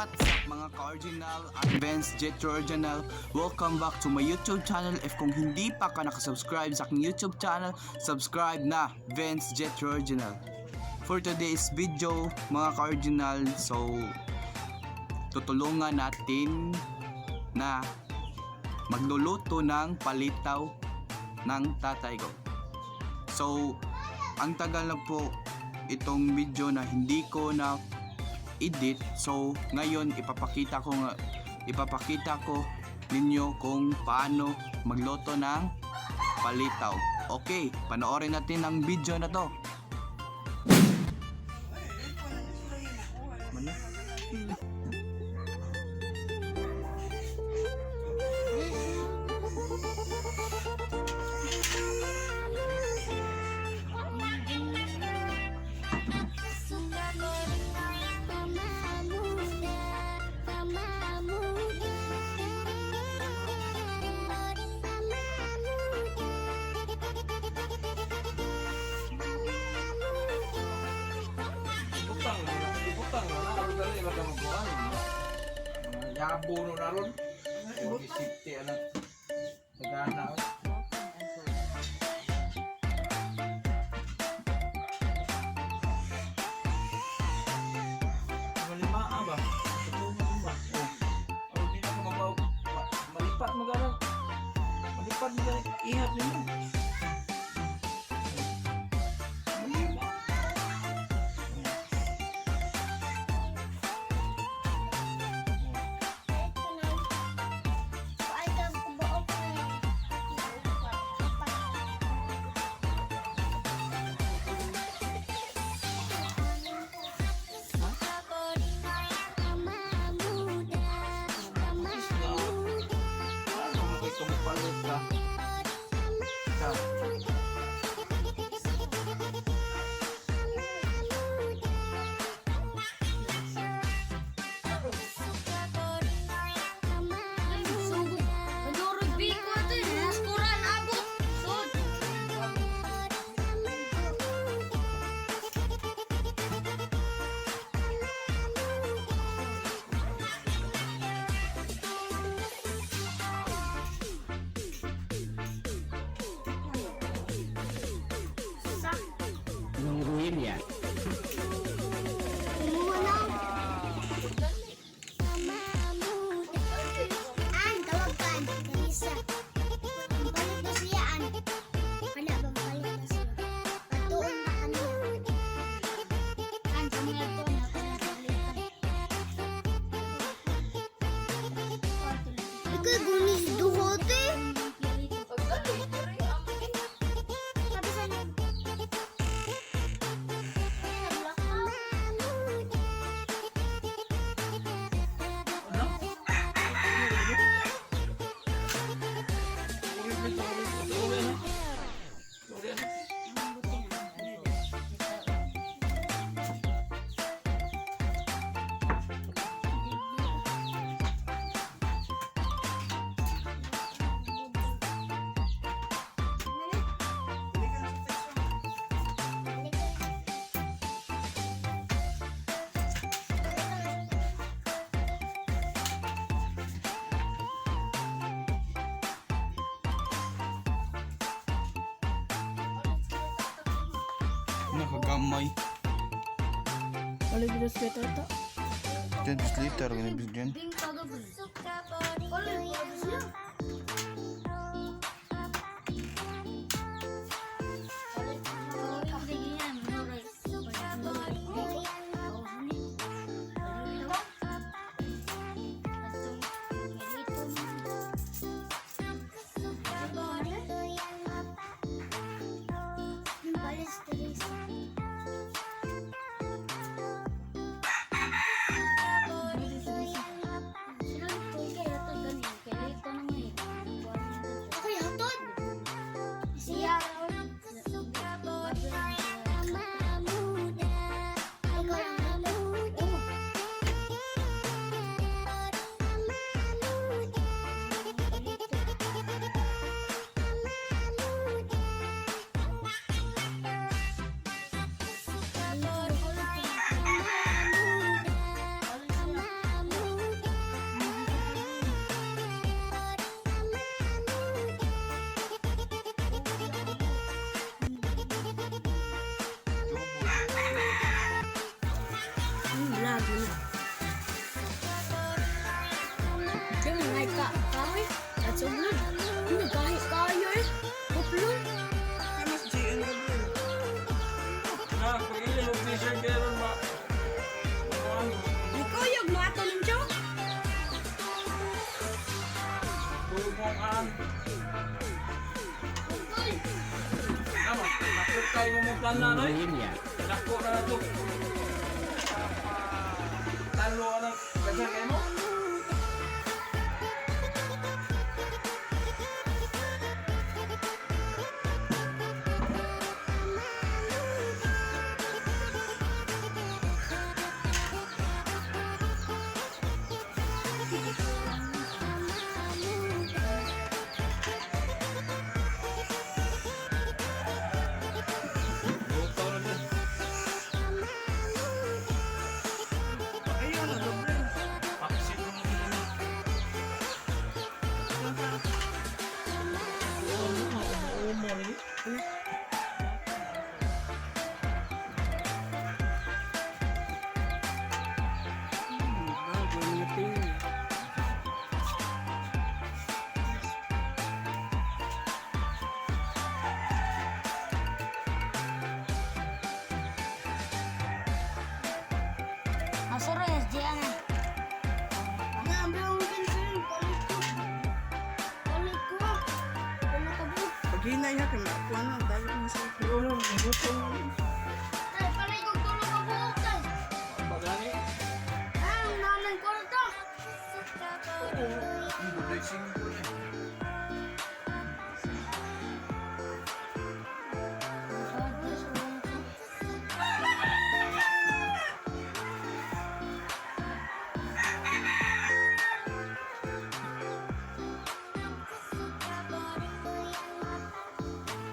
What's up, mga ka-original? I'm Vince Jetro Original. Welcome back to my YouTube channel. If kung hindi pa ka nakasubscribe sa aking YouTube channel, subscribe na, Vince Jetro Original. For today's video, mga ka-original, so tutulungan natin na magluluto ng palitaw ng tatay ko. So, ang tagal na po itong video na hindi ko na edit. So, ngayon ipapakita ko ninyo kung paano magluto ng palitaw. Okay, panoorin natin ang video na to. Mana? Ibutang, ibutang na na, dali ba ka magbuhan? Mga yabo no na ron. 40 anak. Nagana. Malima ba? Ito ba? Oh. Aron di na ko mabaw. Malipat mo gana. Malipat mo gana. Ihap ninyo. Malima. Ano mo kay tumupalit ka? Sa Madurog biko ito eh. Naskuran abot. Sud. An, tawagan. Kalisa. Balik na siya, an. Kana ba, balik na siya? Patuon na kaniya. An, sa mga to na pinagalitan. Ikaw, gunis duhote. Sabi sa niyo. Ano? Uri, uri, uri, ano? Uri, ano? Nakagamay. Wala bilas better to. 10 liter ganyan. Ding pagabol. Wala siya. Balis, Teresa. Kuan. Ano? Nakot kayo mo mong plan na, noy? Dako na na to. Talo ka ng kasal kayo mo? Luto na din. Ayun, na doble. Paksit mo na din. Umo ni. Ah, mga tingin. Asuro SG ana. Grabe ang pinsin. Palit ko. Palit ko. Ano ka ba? Pag hinay ha, kaya makuha na. Dami mo sa ulo. Gusto mo. Tay, palit ko tulog ka buhok, tay. Pagani. Ah, ang naman kwarta. Ang blessing ko na.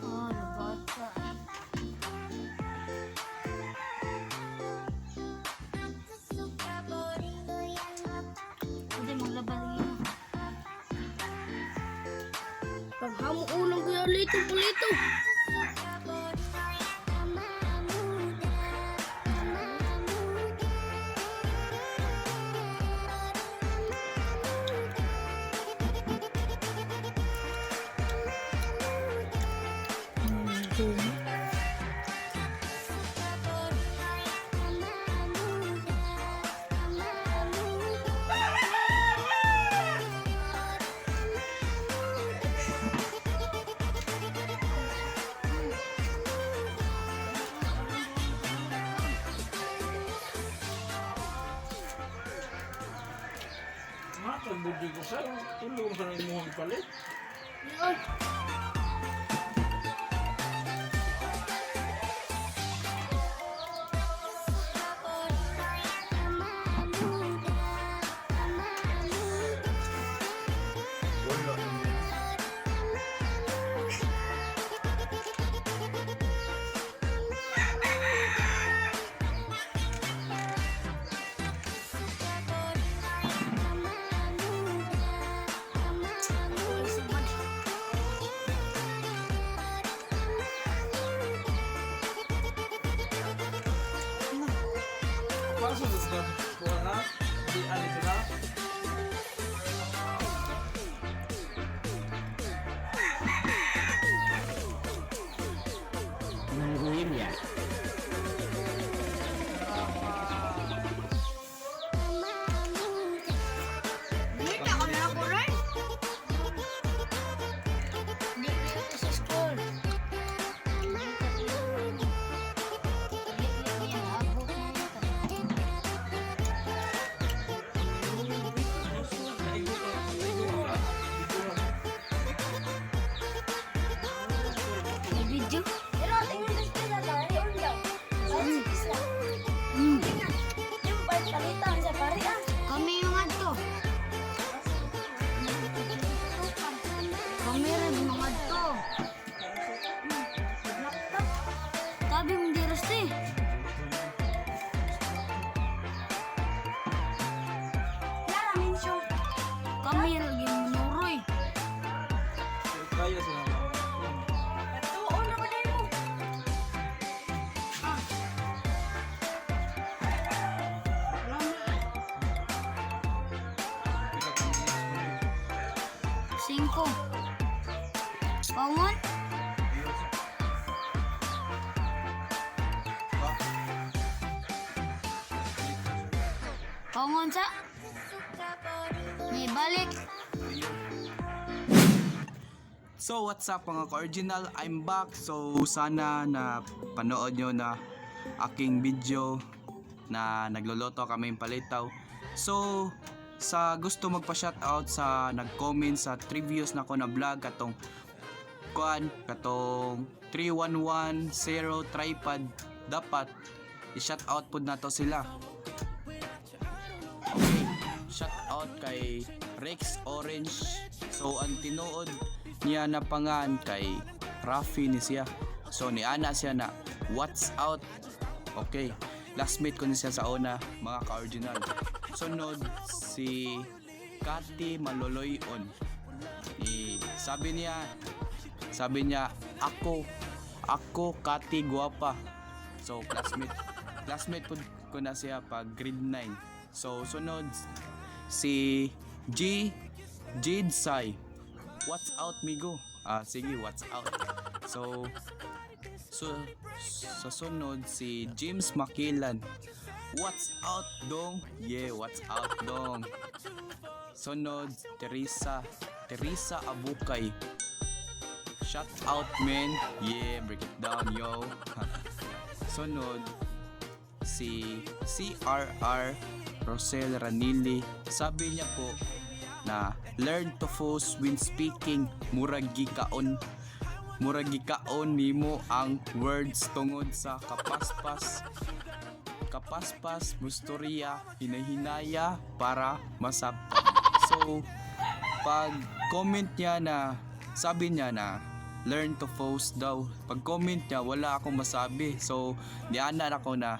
Oh, nabata. Pwede maglaba rin. Paghamo ulang ko yung lito pulito. Nga, pagbudi ko sa tulong sa imuhang palit. Ay, Wala. Paso sa kuha na. Di ani sila. Dito ako na ako rin. Hindi ko sa school. May video? Pero tingnan sa sila dahil ulo. Ay, sa Yung palitan sa pari ah. Kami yung adto. Kami rin mga adto. Tabi mo di rasti. Laramin siya. Kami rin yung munuroy. Kaya sila. Tuon na ba din mo? Cinco. Paungon? Paungon sa? May balik. So what's up, mga ka-original? I'm back. So sana na panood nyo na aking video na nagluluto kami ng palitaw. So sa gusto magpa-shoutout sa nag-comment sa previous na ko na vlog, katong kuan, katong 3110 tripod, dapat i-shoutout pud nato sila. Okay, shout out kay Rex Orange. So ang tinuod niya na pangan kay Rafi ni siya. So ni ana siya na, "What's out?" Okay, classmate ko ni siya sa una, mga ka-original. Sunod, si Kati Maloloyon. Ni sabi niya, "Ako, ako Kati Guapa." So classmate classmate pud ko na siya pag grade 9. So sunod, si G Jade Sai. "What's out, migo?" Ah, sige, what's out. So sa sunod, si James Makilan. "What's out, dong?" Yeah, what's out, dong. Sunod, Teresa Teresa Abukay. "Shout out, man." Yeah, break it down, yo. Sunod, si CRR Rosel Ranili. Sabi niya po na, "Learn to pause when speaking. Murag gikaon nimo ang words tungod sa kapaspas kapaspas mustorya hinahinaya para masabtan." So pag comment niya na sabi niya na learn to pause daw. Pag comment niya, wala akong masabi. So niana ako na,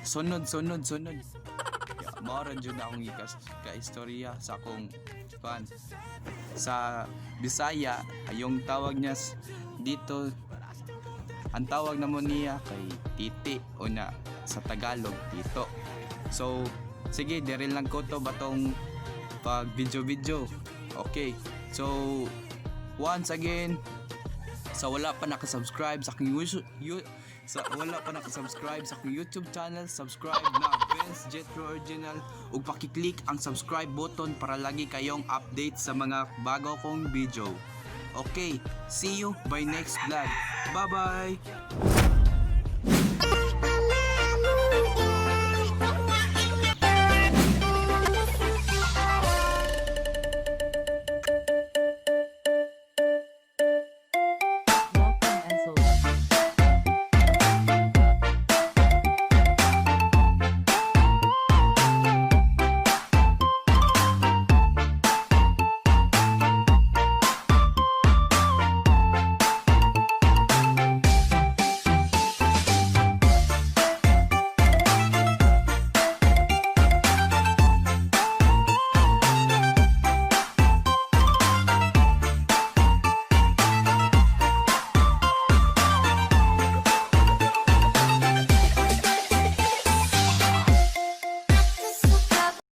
"Sunod, sunod, sunod." Yeah, mao ra jud akong ikas ka istorya sa akong kuan. Sa Bisaya, yung tawag niya dito, ang tawag namo niya kay Titi o na sa Tagalog, Tito. So sige, diri lang ko to batong pag video video. Okay. So once again, sa wala pa nakasubscribe sa aking YouTube channel, subscribe na, Vince Jetro Original, ug paki-click ang subscribe button para lagi kayong update sa mga bago kong video. Okay, see you by next vlog. Bye-bye.